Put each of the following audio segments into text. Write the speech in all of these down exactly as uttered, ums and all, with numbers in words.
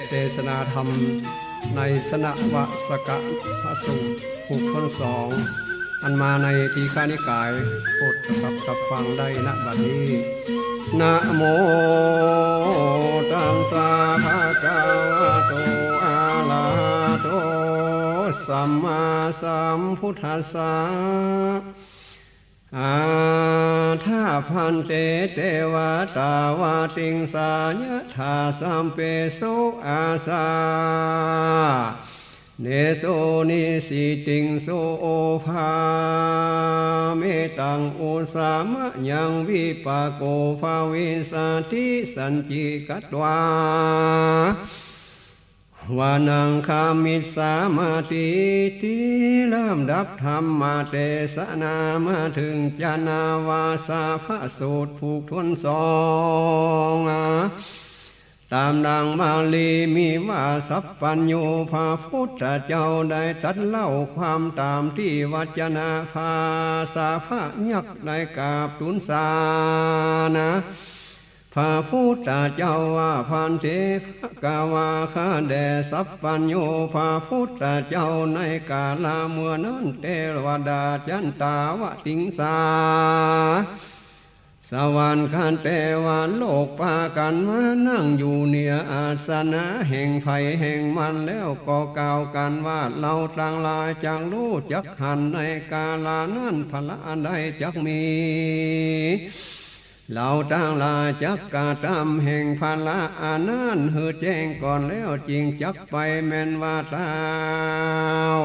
เทศนาธรรมในสนวสกะพระสูตร ผูกถ้วนสอง อันมาในทีฆนิกาย โปรดสดับฟังได้ณบัดนี้ นะโมตัสสะ ภะคะวะโต อะระหะโต สัมมาสัมพุทธัสสะ อาถา ภันเต เจวะตาวะติงสา ยะถา สัพเพสุ อาสะเนสุ นิสิติง สุ โอภา เมตัง อุสสะมะยัง วิปากโข ภวิสสะติ สัจจิกัตวา วานัง คามิสสามาติ ติ ลำดับธรรมเตสนา มาเถิงจนวสกะพระสูตร ผูกถ้วนสอง ต๋ามดังบาลีมีว่า สัพพัญญูพระพุทธเจ้าได้ตรัสเล่าความต๋ามตี้วัจจนะพาสะพะยักษ์ได้กราบทูลสานะ พระพุทธเจ้าว่า ภันเต ภะคะวา ข้าแด่สัพพัญญูพระพุทธเจ้า ในกาละเมื่อนั้น เตวดาจันตาวติงสา สวรรคเตวโลกปากั๋นมานั่งอยู่เหนืออาสนะแห่งใผแห่งมันแล้ว ก็กล่าวกั๋นว่า เฮาตังหลายจักฮู้จักหัน ในกาละนั้นพละอันใดจักมี เฮาตังหลายจักกระทำแห่งพละอันนั้นหื้อแจ้งก่อนแล้ว จึงจักไป แม้นว่าท้าว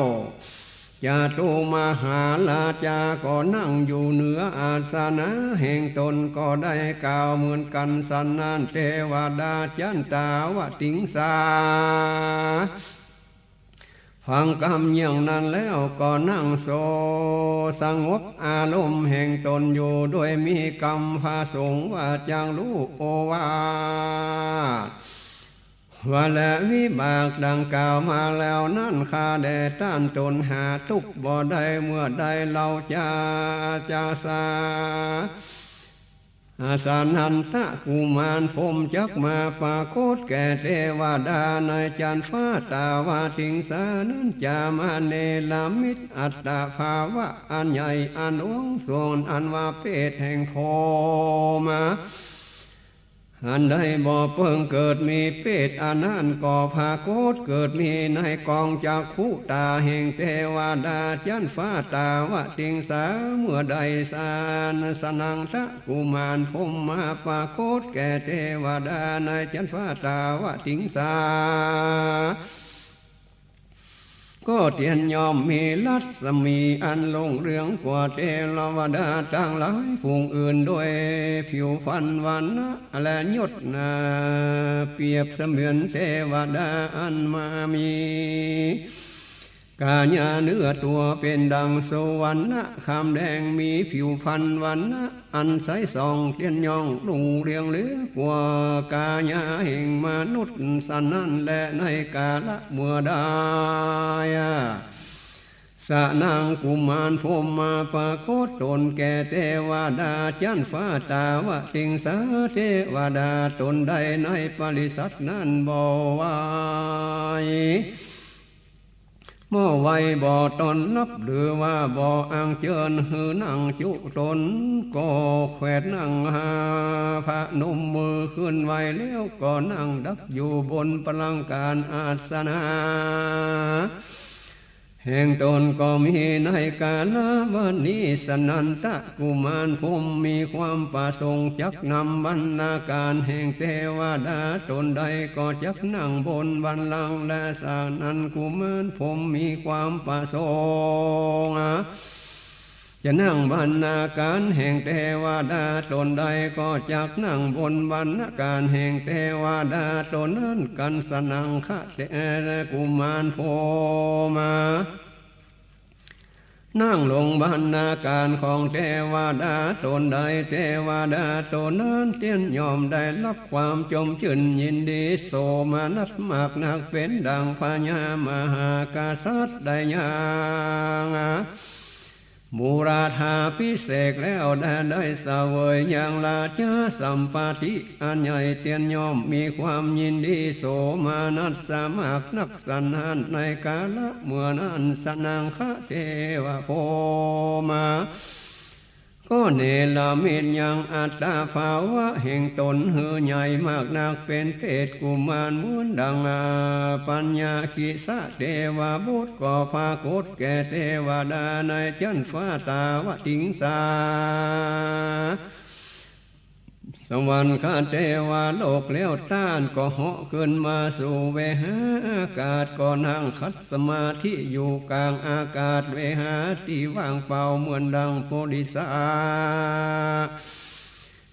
จตุมหาราชาก็นั่งอยู่เหนืออาสนะแห่งตน ก็ได้กล่าวเหมือนกั๋นสันนั้น เตวดาจันตาวติงสา ฟังกำอย่างนั้นแล้วก็นั่งโส สงบอารมณ์แห่งตนอยู่ โดยมีกำประสงค์ว่าจักฮู้โอวาท ว่าและวิบากดังกล่าวมาแล้วนั้น ข้าแด่ต้านต๋นหาทุกข์บ่ได้ เมื่อใดเฮาจะ จะสา สนันทะกุมารพรหมจักมาปรากฏแก่เตวดาในจันฟ้าตาวติงสานั้น จะมาเนรมิตอัตตภาวะอันใหญ่อันหลวงส่วนอันว่าเปรตแห่งพรหม อันใดบ่เปิงเกิดมีเปรตอันนั้นก็ปรากฏเกิดมีในกองจักขุตาแห่งเตวดาจันฟ้าตาวติงสา เมื่อใดสานสนันทะกุมารพรหมมาปรากฏแก่เตวดาในจันฟ้าตาวติงสา ก็เตียนย่อมมีรัศมีอันรุ่งเรืองกว่าเตวดาตังหลายฝูงอื่น โดยผิวพรรณวรรณะและยศนา เปรียบเสมือนเตวดาอันมามีกายะเนื้อตั๋วเป๋นดังสุวรรณะคำแดง มีผิวพรรณวรรณะ อันใสส่องเตียนย่องรุ่งเรืองเหลือกว่ากายะแห่งมนุษย์สนั้นแล ในกาละเมื่อใด สนันทะกุมารพรหมมาปรากฏตนแก่เตวดาจันฟ้าตาวติงสา เตวดาต๋นใดในปริษัทนั้นบ่ไหว บ่ไหวบ่ต้อนฮับ หรือว่าบ่อัญเจิญหื้อนั่งจุตน ก็แขวนนั่งหา พนมมือขึ้นไหว้แล้วก็นั่งดักอยู่บนปลังการอาสนะแห่งตน ก็มีในกาละวันนี้ สนันทะกุมารพรหมมีความประสงค์จักนำบรรณาการแห่งเตวดาต๋นใด ก็จักนั่งบนบัลลังก์ และสนันทะกุมารพรหมมีความประสงค์จะนั่งบรรณาการแห่งเตวดาต๋นใด ก็จักนั่งบนบรรณาการแห่งเตวดาต๋นนั้นกั๋น สนันทะกุมารพรหมมา นั่งลงบรรณาการของเตวดาต๋นใด เตวดาต๋นนั้นเตียนย่อมได้ฮับความจมจื้นยินดีโสมนัสมากนัก เป๋นดังพญามหากษัตริย์ได้ยัง บูราธาภิเษกแล้วได้ ได้เสวยยังราชสัมปติอันใหญ่ เตียนย่อมมีความยินดี โสมนัสมากนักสันนั้น ในกาละเมื่อนั้น สนังคะเทวพรหมา ก็เนรมิตยังอัตตภาวะแห่งตนหื้อใหญ่มากนัก เป๋นเปรตกุมารเหมือนดังอาปัญญาคิสะเทวบุตร ก็ปรากฏแก่เทวดาในจั๊นฟ้าตาวติงสา สวรรคเทวโลกแล้ว ต้านก็เหาะขึ้นมาสู่เวหาอากาศ ก็นั่งขัดสมาธิอยู่ก๋างอากาศเวหาตี้ว่างเปล่าเหมือนดังปุริสะ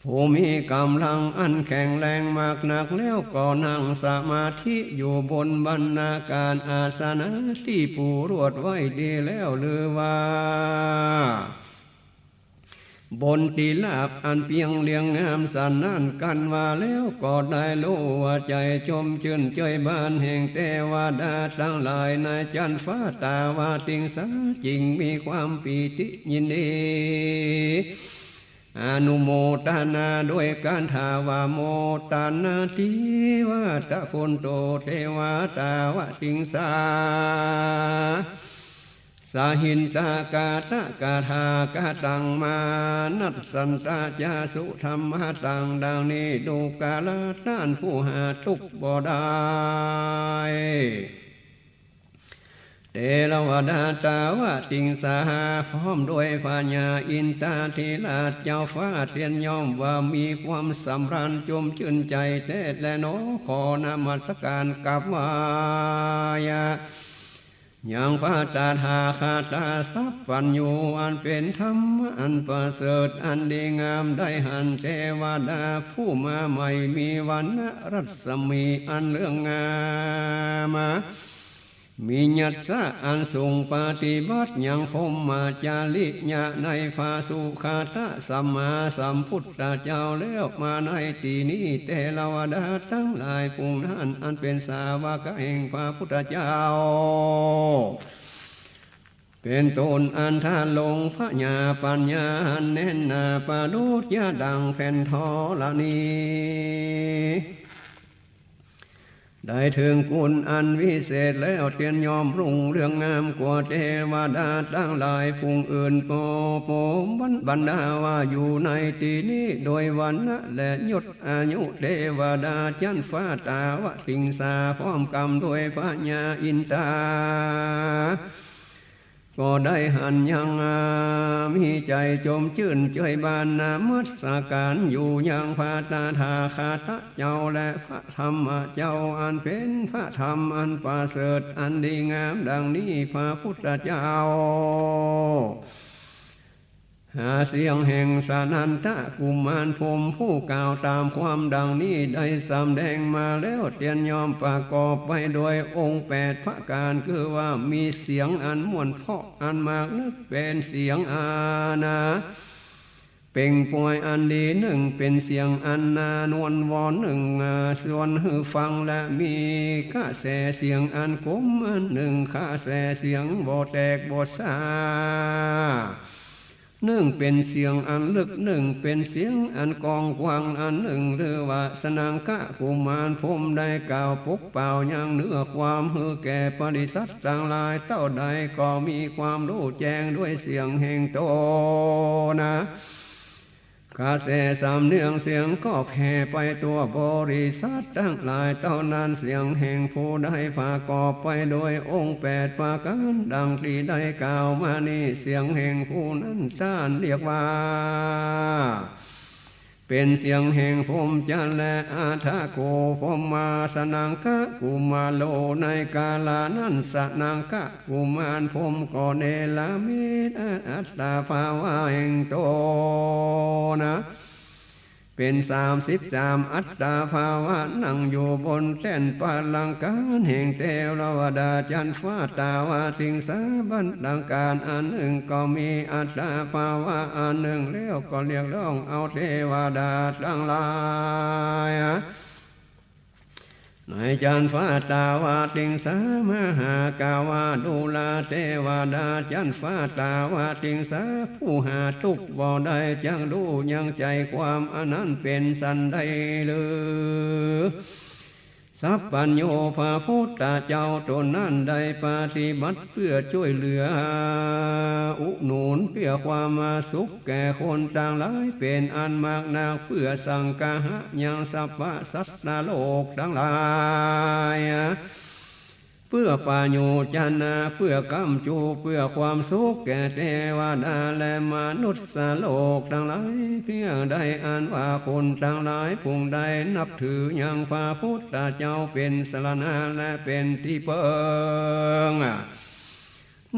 ผู้มีก๋ำลังอันแข็งแรงมากนักแล้ว ก็นั่งสมาธิอยู่บนบรรณาการอาสนะตี้ปูรวดไว้ดีแล้ว หรือว่า บนตี้ราบอันเปียงเรียงงามสันนั้น กั๋นว่าแล้วก็ได้ฮู้ว่าใจ๋จมจื้นเจยบานแห่งเทวดาตังหลายในจั๊นฟ้าตาวติงสา จึงมีความปีติยินดี อนุโมทนาด้วยการถามว่า โมทนาทีวาตะพุนโตเทวาตาวติงสา สหิตากาตะกะถากะตังมานัสสันตะจะสุธัมมะตัง ดังนี้ดูกราต้านผู้หาตุ๊กข์บ่ได้ เทวดาตาวติงสา พร้อมด้วยพญาอินทาธิราชเจ้าฟ้าเตียนย่อมว่ามีความสำราญจมจื้นใจ๋แต๊แลหนอ ขอนมัสก๋ารกราบไหว้ ยังพระตถาคตสัพพัญญูอันเป๋นธรรมะอันประเสริฐอันดีงาม ได้หันเทวดาผู้มาใหม่มีวรรณรัศมีอันเลืองงาม มียัสสะอันสูง ปฏิบัติยังพรหมจริยะในพระสุคตะสัมมาสัมพุทธเจ้าแล้ว มาในตี้นี้เทวดาตังหลายฝูงนั้น อันเป๋นสาวกแห่งพระพุทธเจ้า เป๋นต้นอันทะลงพญาปัญญาอันแน่นหนาประดุจยาดังแผ่นธรณี ได้เถิงกุณอันวิเศษแล้ว เตียนย่อมรุ่งเรืองงามกว่าเทวดาตังหลายฝูงอื่น ปอปอบัน บรรดาว่าอยู่ในตี้นี้ โดยวรรณะและยศอายุ เทวดาจั๊นฟ้าตาวติงสา พร้อมกำด้วยพญาอินทา ก็ได้หันยัง มีใจ๋จมจื้นเจยบานนมัสก๋ารอยู่ยังพระตถาคตเจ้าและพระธรรมเจ้า อันเป๋นพระธรรมอันประเสริฐอันดีงามดังนี้ พระพุทธเจ้า หาเสียงแห่งสนันทะกุมารพรหมผู้กล่าวต๋ามความดังนี้ได้สำแดงมาแล้ว เตียนย่อมประกอบไปโดยองค์แปดประก๋าน คือว่ามีเสียงอันม่วนเพราะอันมากลึก เป๋นเสียงอันนาเป่งป่วยอันดีนึ่ง เป๋นเสียงอันนานวนวอนนึ่ง อ่า ชวนหื้อฟัง และมีกระแสเสียงอันกลมอันนึ่ง กระแสเสียงบ่แตกบ่ซ่า นึ่งเป๋นเสียงอันลึก นึ่งเป๋นเสียงอันกว้างขวางอันนึ่ง หรือว่าสนังคะกุมารพรหมได้กล่าวปกเป่ายังเนื้อความหื้อแก่ปริสัตว์ตังหลายเต้าใด ก็มีความฮู้แจ้งด้วยเสียงแห่งตนนา กระแสสำเนียงเสียงก็แผ่ไปทั่วปริสัตว์ตังหลายเต้านั้น เสียงแห่งผู้ใดประกอบไปโดยองค์แปดประก๋านดังตี้ได้กล่าวมานี้ เสียงแห่งผู้นั้นต้านเรียกว่า เป๋นเสียงแห่งพรหมจันทร์และอัฏฐโก พรหมาสนังคะกุมารโล ในกาละนั้นสนังคะกุมารพรหมก็เนรมิตอัตตภาวะแห่งตนนา เป๋นสามสิบสามอัตตภาวะ นั่งอยู่บนแต้นพลังก๋านแห่งเทวดาจันทร์ฟ้าตาวติงสา พลังก๋านอันนึ่งก็มีอัตตภาวะอันนึ่ง แล้วก็เรียกร้องเอาเทวดาตังหลาย ในจั๊นฟ้าตาวติงสา มหากาวาดูราเตวดาจั๊นฟ้าตาวติงสา ผู้หาตุ๊กข์บ่ได้จักฮู้ยังใจ๋ความอันนั้นเป๋นสันใดลือ สัพพัญญูพระพุทธเจ้าต๋นนั้นได้ปฏิบัติเปื้อจ้วยเหลือ อุดหนุนเปื้อความสุขแก่คนตังหลายเป๋นอันมากนัก เปื้อสังคหะยังสรรพสัตว์โลกตังหลาย เปื้อประโยชน์จนะ เปื้อก๋ำจู เปื้อความสุขแก่เตวดาและมนุษย์โลกตังหลาย เพียงใดอันว่าคนตังหลายผู้ใดนับถือยังพระพุทธเจ้าเป๋นสรณะและเป๋นตี้เปิ้ง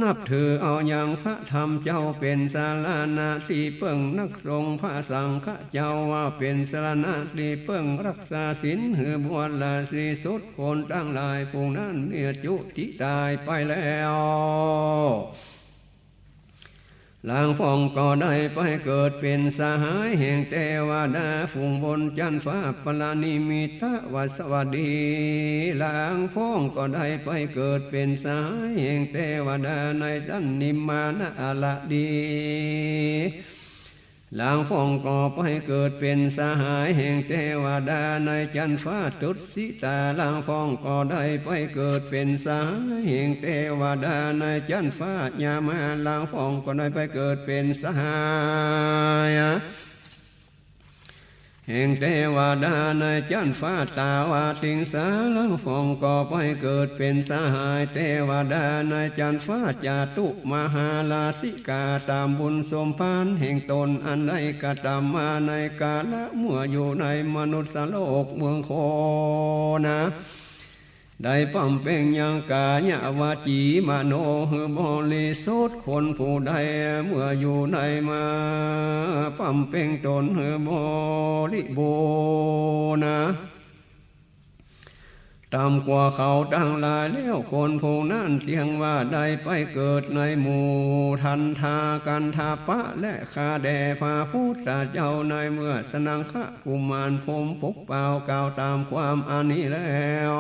นับถือเอายังพระธรรมเจ้าเป๋นสรณะตี้เปิ้ง นักสงฆ์พระสังฆะเจ้าว่าเป๋นสรณะตี้เปิ้ง รักษาศีลหื้อบริสุทธิ์สุด คนตังหลายผู้นั้นเมื่อจุติต๋ายไปแล้ว ลางพ่องก็ได้ไปเกิดเป๋นสหายแห่งเตวดาผู้บนจั๊นฟ้าปรนิมมิตวสวัสดี ลางพ่องก็ได้ไปเกิดเป๋นสหายแห่งเตวดาในจั๊นนิมมานอรดี ลางพ่องก็ไปเกิดเป๋นสหายแห่งเตวดาในจั๊นฟ้าตุสิตา ลางพ่องก็ได้ไปเกิดเป๋นสหายแห่งเตวดาในจั๊นฟ้ายามา ลางพ่องก็ได้ไปเกิดเป๋นสหาย แห่งเตวดาในจั๊นฟ้าตาวติงสา ลางพ่องก็ไปเกิดเป๋นสหายเตวดาในจั๊นฟ้าจาตุมหาราชิกา ต๋ามบุญสมภารแห่งต๋นอันได้กระตำมาในกาละเมื่ออยู่ในมนุษย์โลกเมืองโคนะ ได้บำเพ็งยังกายวจีมโนหื้อบริสุทธิ์ คนผู้ใดเมื่ออยู่ในมาบำเพ็งต๋นหื้อบริบูรณ์นะ ต่ำกว่าเขาตังหลายแล้ว คนผู้นั้นเตียงว่าได้ไปเกิดในหมู่ทันทากันทาปะ และข้าแด่พระพุทธเจ้า ในเมื่อสนังคะ กุมารพรหมปกเป่ากล่าวต๋ามความอันนี้แล้ว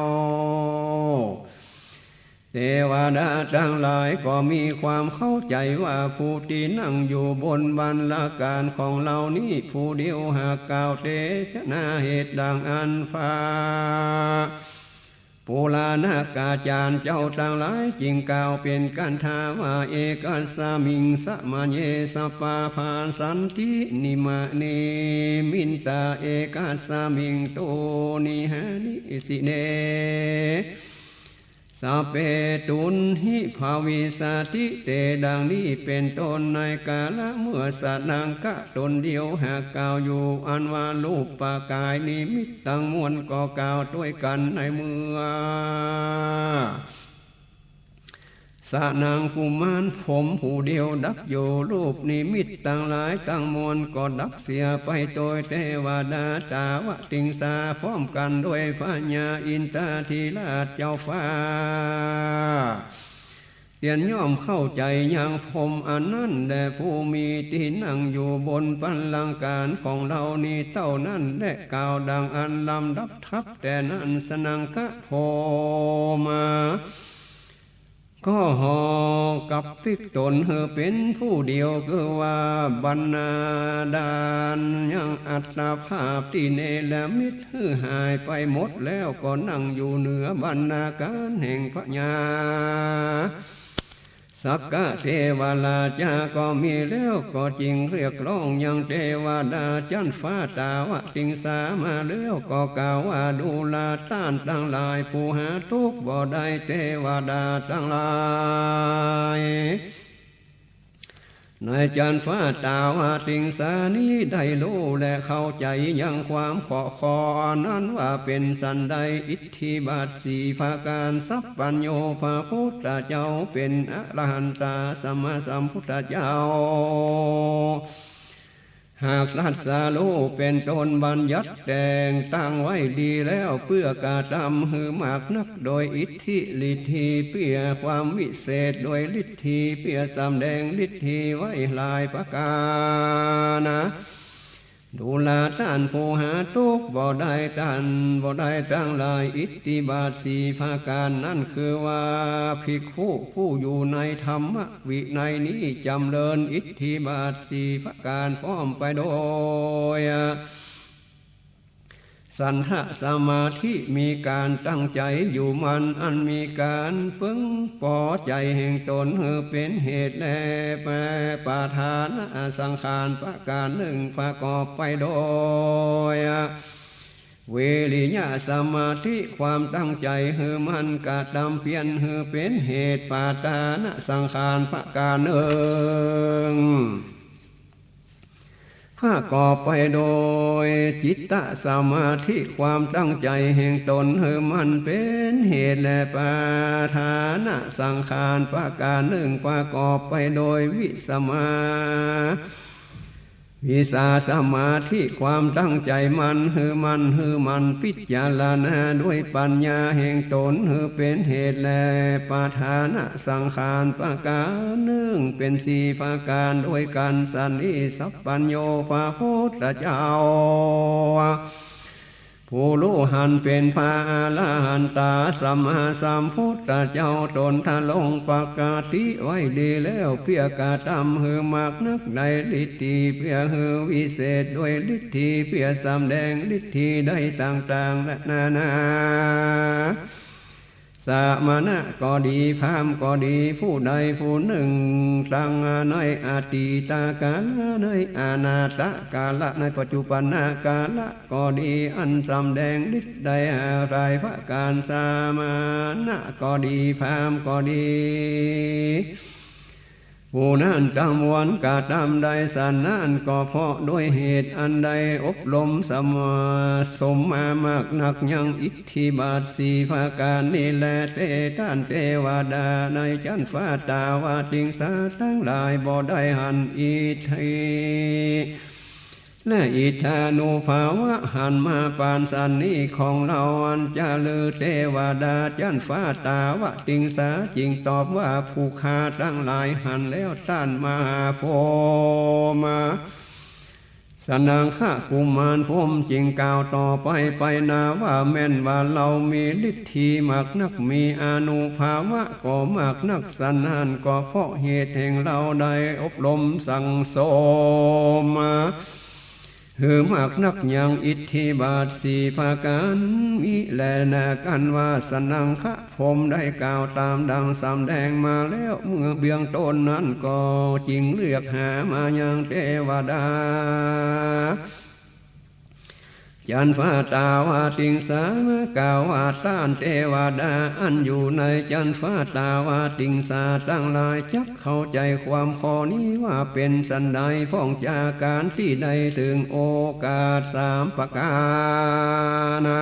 เตวดาตังหลายก็มีความเข้าใจ๋ว่าผู้ตี้นั่งอยู่บนบัลลาการของเฮานี้ผู้เดียวหากกล่าวเตชะนาเหตุดังอั้น พระปุราณกาจารย์เจ้าตังหลายจึงกล่าวเป๋นกันทาว่า เอกัสสมิงสมะเย สัพพะพาสันติ นิมะเน มินตา เอกัสสมิง โต นิหานิสิเน สัพเพ ตุนหิ ภวิสสติ เต ดังนี้เป๋นต้น ในกาละเมื่อสนังคะต๋นเดียวหากกล่าวอยู่ อันว่ารูปกายนิมิตตังมวลก็กล่าวตวยกั๋นในเมื่อ สนังกุมารพรหมผู้เดียวดับอยู่ รูปนิมิตตังหลายตังมวลก็ดับเสียไปตวย เตวดาตาวติงสาพร้อมกั๋นตวยพญาอินทาธิราชเจ้าฟ้า เตียนย่อมเข้าใจ๋ยังพรหมอันนั้นแล ผู้มีตี้นั่งอยู่บนบัลลังการของเฮานี้เต้านั้นแล กล่าวดังอั้นลำดับทับ แต่นั้นสนังคะพรหม ก็เหาะกับปิ๊กต๋นหื้อเป๋นผู้เดียว คือว่าบรรณาดานยังอัตตภาพตี้เนรมิตหื้อหายไปหมดแล้ว ก็นั่งอยู่เหนือบัลลาการแห่งพญาสักกะเทวราชาก็มีแล้ว ก็จึงเรียกร้องยังเตวดาจั๊นฟ้าตาวติงสามาแล้ว ก็กล่าวว่า ดูราต้านตังหลาย ผู้หาตุ๊กข์บ่ได้ เตวดาตังหลาย ในจั๊นฟ้าตาวติงสานี้ได้ฮู้และเข้าใจ๋ยังความข้อข้อนั้นว่าเป๋นสันใด อิทธิบาทสี่ประก๋าน สัพพัญญูพระพุทธเจ้าเป๋นอรหันตาสัมมาสัมพุทธเจ้า หากตรัสรู้เป๋นต้นบัญญัติแต่งตั้งไว้ดีแล้ว เปื้อกระตำหื้อมากนักโดยอิทธิฤทธี เปื้อความวิเศษโดยฤทธี เปื้อสำแดงฤทธีไว้หลายประก๋านนะ ดูราต้านผู้หาตุ๊กข์บ่ได้ ต้านบ่ได้ตังหลาย อิทธิบาทสี่ประก๋านนั้น คือว่าภิกขุผู้อยู่ในธรรมวินัยนี้ จ๋ำเริญอิทธิบาทสี่ประก๋าน พร้อมไปโดยสันทะสมาธิ มีก๋านตั้งใจ๋อยู่มั่น อันมีก๋านเปิงปอใจ๋แห่งต๋นหื้อเป๋นเหตุ และปรารถนาสังขารประก๋านนึ่ง ประกอบไปโดยวิริยะสมาธิ ความตั้งใจ๋หื้อมั่น กระตำเปียรหื้อเป๋นเหตุ ปรารถนาสังขารประก๋านนึ่ง ประกอบไปโดยจิตตสมาธิ ความตั้งใจ๋แห่งต๋นหื้อมั่นเป๋นเหตุ และปรารถนาสังขารประก๋านนึ่ง ประกอบไปโดยวิสมา วิสาสมาธิ ความตั้งใจ๋มั่นหื้อมั่น หื้อมั่นพิจารณาโดยปัญญาแห่งต๋นหื้อเป๋นเหตุ และปรารถนาสังขารประก๋านนึ่ง เป๋นสี่ประก๋านโดยกั๋นสันนี้ สัพพัญญูพระพุทธเจ้า ผู้ฮู้หันเป๋นพระอรหันตาสัมมาสัมพุทธเจ้า ต๋นทรงปกติไว้ดีแล้ว เปื้อกระตำหื้อมากนักในฤทธิ เปื้อหื้อวิเศษโดยฤทธิ เปื้อสำแดงฤทธิได้ต่างๆ นานา สมณะก็ดี พราหมณ์ก็ดี ผู้ใดผู้นึ่ง ตังในอตีตกาละ ในอนาตกาละ ในปัจจุบันนกาละก็ดี อันสำแดงฤทธิ์ได้หลายประก๋าน สมณะก็ดี พราหมณ์ก็ดี ผู้นั้นทั้งมวลกระตำได้สันนั้น ก็เพราะโดยเหตุอันได้อบรมสะสมมามากนัก ยังอิทธิบาทสี่ประก๋านนี้แล เต ต้านเตวดาในจั๊นฟ้าตาวติงสาตังหลาย บ่ได้หันอิทธิ และอิทธานุภาวะหันมาปานสันนี้ของเฮา อั้นจะลือ เตวดาจั๊นฟ้าตาวติงสาจึงตอบว่า ผู้ข้าตังหลายหันแล้ว ต้านมหาพรหม สนังคะกุมารพรหมจึงกล่าวต่อไปไปนาว่า แม่นว่าเฮามีฤทธิมากนัก มีอานุภาวะก็มากนักสันนั้น ก็เพราะเหตุแห่งเฮาได้อบรมสั่งสมมา หื้อมากนักยังอิทธิบาทสี่ประก๋านนี้แลนา กันว่าสนังคะพรหมได้กล่าวต๋ามดังสำแดงมาแล้วเมื่อเบื้องต้นนั้น ก็จึงเรียกหามายังเตวดา จั๊นฟ้าตาวติงสา กล่าวว่า ต้านเตวดาอันอยู่ในจั๊นฟ้าตาวติงสาตังหลาย จักเข้าใจ๋ความข้อนี้ว่าเป๋นสันใด พ่องจากก๋านตี้ได้เถิงโอกาสสามประก๋านนะ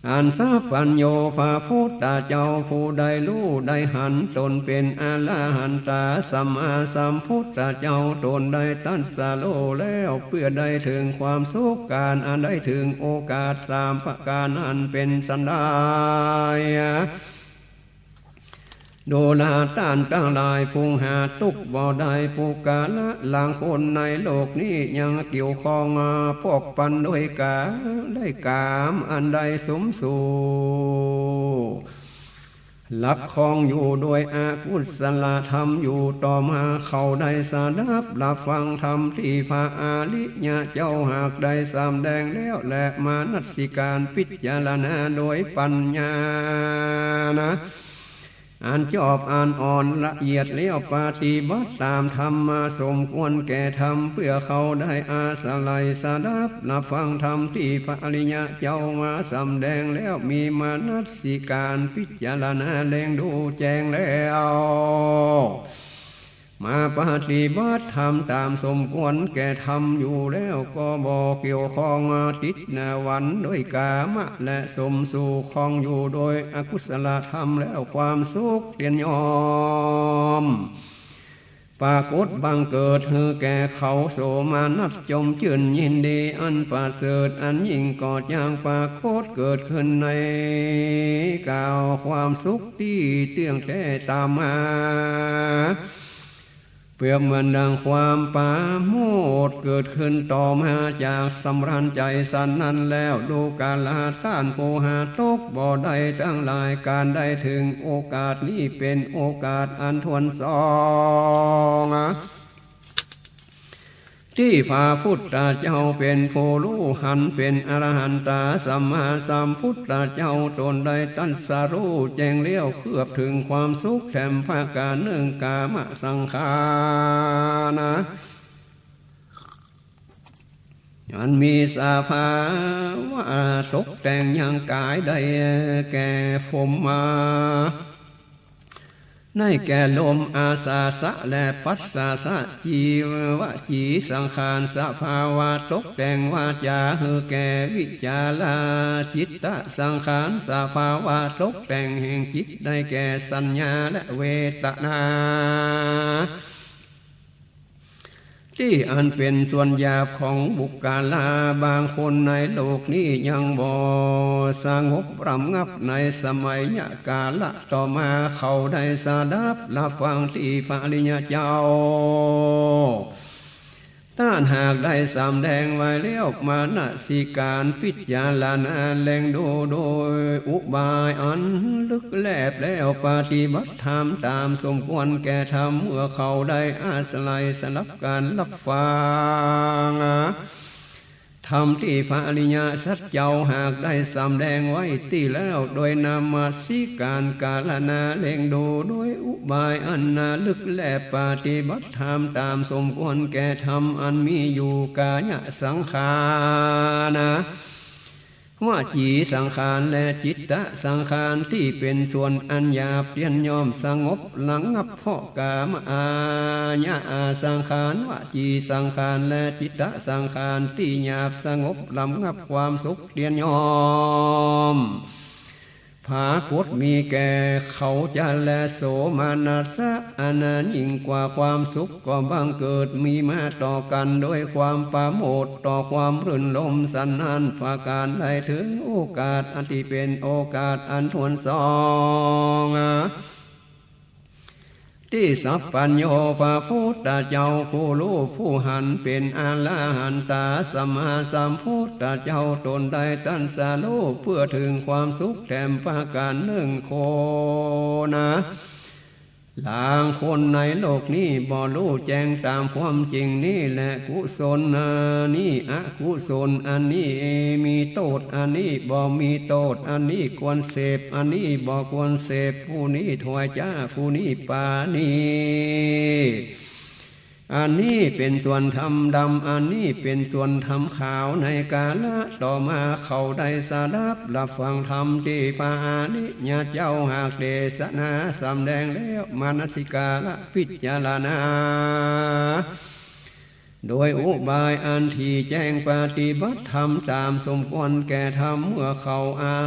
อันสัพพัญญูพระพุทธเจ้าผู้ได้ฮู้ได้หันต๋นเป๋นอรหันตาสัมมาสัมพุทธเจ้า ต๋นได้ตรัสฮู้แล้วเปื้อได้เถิงความสุขก๋านอันได้เถิงโอกาสสามประก๋านนั้นเป๋นสันใด ดูราต้านตังหลาย ผู้หาตุ๊กข์บ่ได้ ปุคคละลางคนในโลกนี้ยังเกี่ยวข้องผัวพันด้วยก๋าม ได้ก๋ามอันได้สมสู่ หลักข้องอยู่ด้วยอกุศลธรรมอยู่ ต่อมาเขาได้สดับรับฟังธรรมตี้พระอริยเจ้าหากได้สำแดงแล้ว และมนสิการพิจารณาโดยปัญญานะ อันจอบอันอ่อนละเอียดแล้ว ปฏิบัติต๋ามธรรมมาสมควรแก่ธรรม เปื้อเขาได้อาศัยสดับรับฟังธรรมตี้พระอริยเจ้ามาสำแดงแล้ว มีมนสิการพิจารณาแลดูแจ้งแล้ว มาปฏิบัติธรรมต๋ามสมควรแก่ธรรมอยู่แล้ว ก็บ่เกี่ยวข้องติดหน้าหวั่นด้วยก๋ามะ และสมสู่ข้องอยู่โดยอกุศลธรรมแล้ว ความสุขเตียนยอม ปรากฏบังเกิดหื้อแก่เขา โสมนัสจมจื้นยินดี อันประเสริฐอันยิ่งก็จางปรากฏเกิดขึ้นในก๋าว ความสุขตี้เตื้องแต๊ต๋ามมา เปรียบเหมือนดังความปราโมทย์เกิดขึ้นต่อมาจากสำราญใจ๋สันนั้นแล้ว ดูกราต้านผู้หาตกบ่ได้ตังหลาย ก๋านได้เถิงโอกาสนี้เป๋นโอกาสอันถ้วนสอง ตี้พระพุทธเจ้าเป๋นผู้ฮู้หันเป๋นอรหันตาสัมมาสัมพุทธเจ้า ต๋นได้ตรัสฮู้แจ้งแล้วเกือบเถิงความสุขแถมประก๋านนึ่ง ก๋ามสังขารนะ อันมีสภาวะตกแต่งยังก๋ายได้แก่พรหมา ได้แก่ลมอาสาสะและปัสสาสะ จีวจีสังขาร สภาวะตกแต่งวาจาหื้อแก่วิจารา จิตตสังขาร สภาวะตกแต่งแห่งจิต ได้แก่สัญญาและเวทนา ตี้อันเป๋นส่วนหยาบของบุคคลา บางคนในโลกนี้ยังบ่สงบระงับ ในสมัยกาละต่อมา เขาได้สดับรับฟังตี้พระอริยเจ้า ต้านหากได้สำแดงไว้แล้ว มนสิการพิจารณาเล็งดูโดยอุบายอันลึกแลบแล้ว ปฏิบัติธรรมต๋ามสมควรแก่ธรรม เมื่อเขาได้อาศัยสดับการรับฟังธรรมตี้พระอริยสัจเจ้าหากได้สำแดงไว้ตี้แล้ว โดยนมัสการกรณาเล็งดูโดยอุบายอันลึกแลบ ปฏิบัติธรรมต๋ามสมควรแก่ธรรมอันมีอยู่ กายสังขารนะ วจีสังขารและจิตตสังขาร ตี้เป๋นส่วนอันหยาบ เตียนย่อมสงบระงับ เพราะก๋ามายะสังขาร วจีสังขารและจิตตสังขาร ตี้หยาบสงบระงับความสุข เตียนย่อมปรากฏมีแก่เขาจา และโสมนัสสะ อันยิ่งกว่าความสุข ก็บังเกิดมีมาต่อกั๋น โดยความปราโมทย์ต่อความรื่นรมย์สันนั้น ประก๋านได้เถิงโอกาสอันตี้เป๋นโอกาสอันถ้วนสอง ตี้สัพพัญญูพระพุทธเจ้าผู้ฮู้ผู้หันเป๋นอรหันตาสัมมาสัมพุทธเจ้า ต๋นได้ตรัสฮู้เปื้อเถิงความสุขแถมประก๋านนึ่ง โคนะ ลางคนในโลกนี้บ่ฮู้แจ้งต๋ามความจริงนี้แล กุศลอันนี้ อกุศลอันนี้ มีโต้ษอันนี้ บ่มีโต้ษอันนี้ ควรเสพอันนี้ บ่ควรเสพ ผู้นี้ถ้วยจา ผู้นี้ปราณีต อันนี้เป๋นส่วนธรรมดำ อันนี้เป๋นส่วนธรรมขาว ในกาละต่อมาเขาได้สดับรับฟังธรรมตี้พระอริยเจ้าหากเตสนาสำแดงแล้ว มนสิการพิจารณา โดยอุบายอันถี่แจ้งปฏิบัติธรรมต๋ามสมควรแก่ธรรม เมื่อเขาอา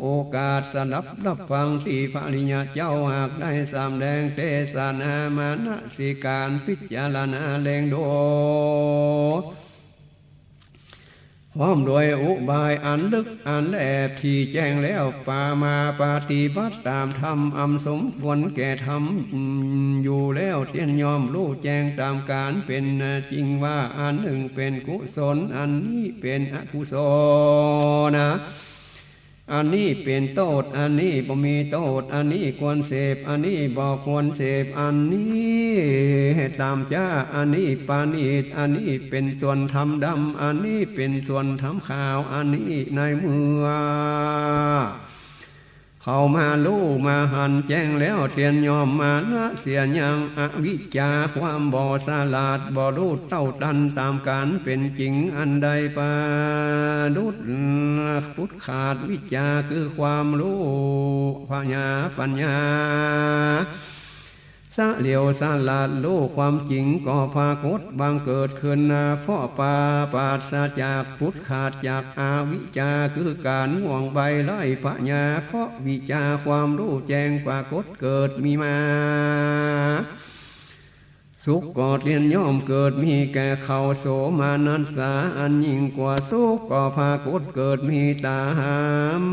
โอกาสสดับรับฟังตี้พระอริยเจ้าหากได้สำแดงเตสนามนสิการพิจารณาเล็งดู พร้อมโดยอุบายอันลึกอันแลบถี่แจ้งแล้ว ปามาปฏิบัติต๋ามธรรมอันสมควรแก่ธรรมอยู่แล้ว เตียนย่อมฮู้แจ้งต๋ามก๋านเป๋นจริงว่า อันนี้เป๋นกุศล อันนี้เป๋นอกุศลนะ อันนี้เป๋นโต้ษ อันนี้บ่มีโต้ษ อันนี้ควรเสพ อันนี้บ่ควรเสพ อันนี้ต่ำจ๊า อันนี้ปราณีต อันนี้เป๋นส่วนธรรมดำ อันนี้เป๋นส่วนธรรมขาว อันนี้ในเมื่อเขามาฮู้มาหันแจ้งแล้ว เตียนย่อมมนเสียยังอวิชชา ความบ่ฉลาด บ่ฮู้เต้าตันต๋ามก๋านเป๋นจริง อันใดประดุจปุจ ขาดวิชชาคือความฮู้ผญาปัญญา เฉลียวฉลาดฮู้ความจริงก็ปรากฏบังเกิดขึ้น เพราะปรา ปราศจากปุจ ขาดจากอวิชชาคือก๋านง่วงใบ้ไร้ผญา เพราะวิชชาความฮู้แจ้งปรากฏเกิดมีมา สุขก็เตียรย่อมเกิดมีแก่เขา โสมนัสสา อันยิ่งกว่าสุขก็ผากฏเกิดมีต๋าม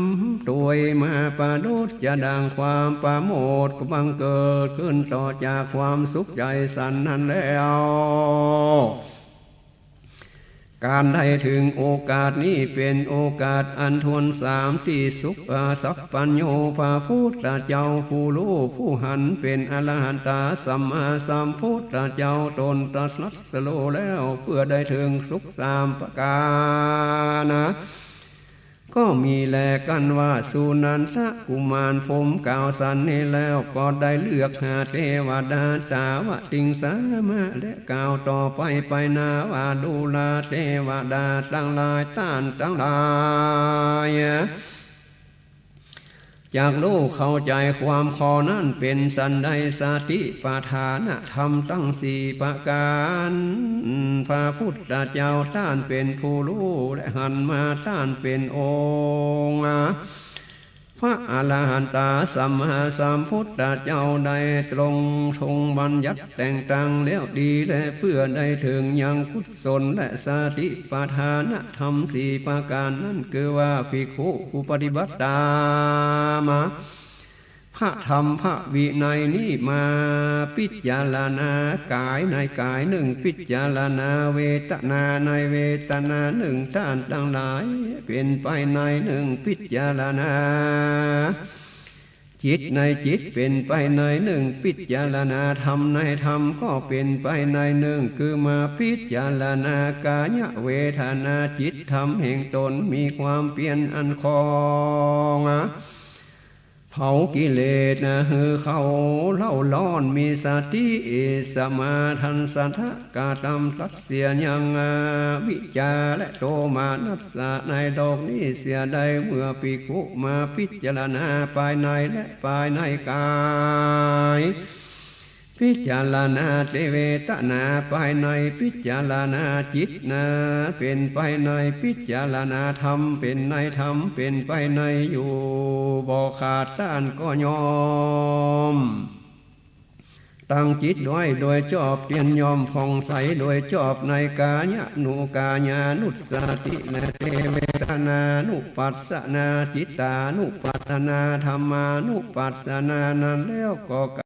ตวยมา ปดุจจะดั่งความประโมทย์ก็บังเกิดขึ้นต่อจากความสุขใจ๋สันนั้นแล้ว ก๋านได้เถิงโอกาสนี้เป๋นโอกาสอันทวนสามตี้สุข อา สัพพัญญู พระพุทธเจ้าผู้ฮู้ผู้หันเป๋นอรหันตาสัมมาสัมพุทธเจ้าต๋นตรัสรู้แล้ว เปื้อได้เถิงสุขสามประก๋านนะ ก็มีแล กั๋นว่าสุนันทกุมารพรหมกล่าวสันนี้แล้ว ก็ได้เลือกหาเตวดาสาวัตถีงสามะ และกล่าวต่อไปไปนาว่า ดูราเตวดาตังหลาย ต้านตังหลาย จักฮู้เข้าใจ๋ความข้อนั้นเป๋นสันใด สติปัฏฐานธรรมตังสี่ประก๋าน พระพุทธเจ้าต้านเป๋นผู้ฮู้และหันมา ต้านเป๋นองค์ พระอรหันตาสัมมาสัมพุทธเจ้าได้ตรงทรงบัญญัติแต่งตั้งแล้วดีแล เปื้อได้เถิงยังกุศลและสติปัฏฐานธรรมสี่ประก๋านนั้น คือว่าภิกขุผู้ปฏิบัติต๋าม พระธรรมพระวินัยนี้มาพิจารณา ก๋ายในก๋ายนึ่ง พิจารณาเวทนาในเวทนานึ่ง ต้านตังหลาย เป๋นไปในนึ่ง พิจารณาจิตในจิต เป๋นไปในนึ่ง พิจารณาธรรมในธรรมก็เป๋นไปในนึ่ง คือมาพิจารณากายเวทนาจิตธรรมแห่งต๋น มีความเปียรอันคอง เผากิเลสนะหื้อเขาเล่าร้อน มีสติสมาธัญญะ กระตำตัดเสียยังอวิชชาและโทมนัสสะในโลกนี้เสียได้ เมื่อภิกขุมาพิจารณาภายในและภายในก๋าย พิจารณาเตเวทนาภายใน พิจารณาจิตนะเป๋นภายใน พิจารณาธรรมเป๋นใน ธรรมเป๋นภายในอยู่บ่ขาด ต้านก็ย่อมตั้งจิตไว้โดยจอบ เตียรย่อมผ่องใสโดยจอบในกายานุกายานุสติและเตเวทนานุปัสสนา จิตตานุปัสสนา ธรรมานุปัสสนานั้นแล้วก็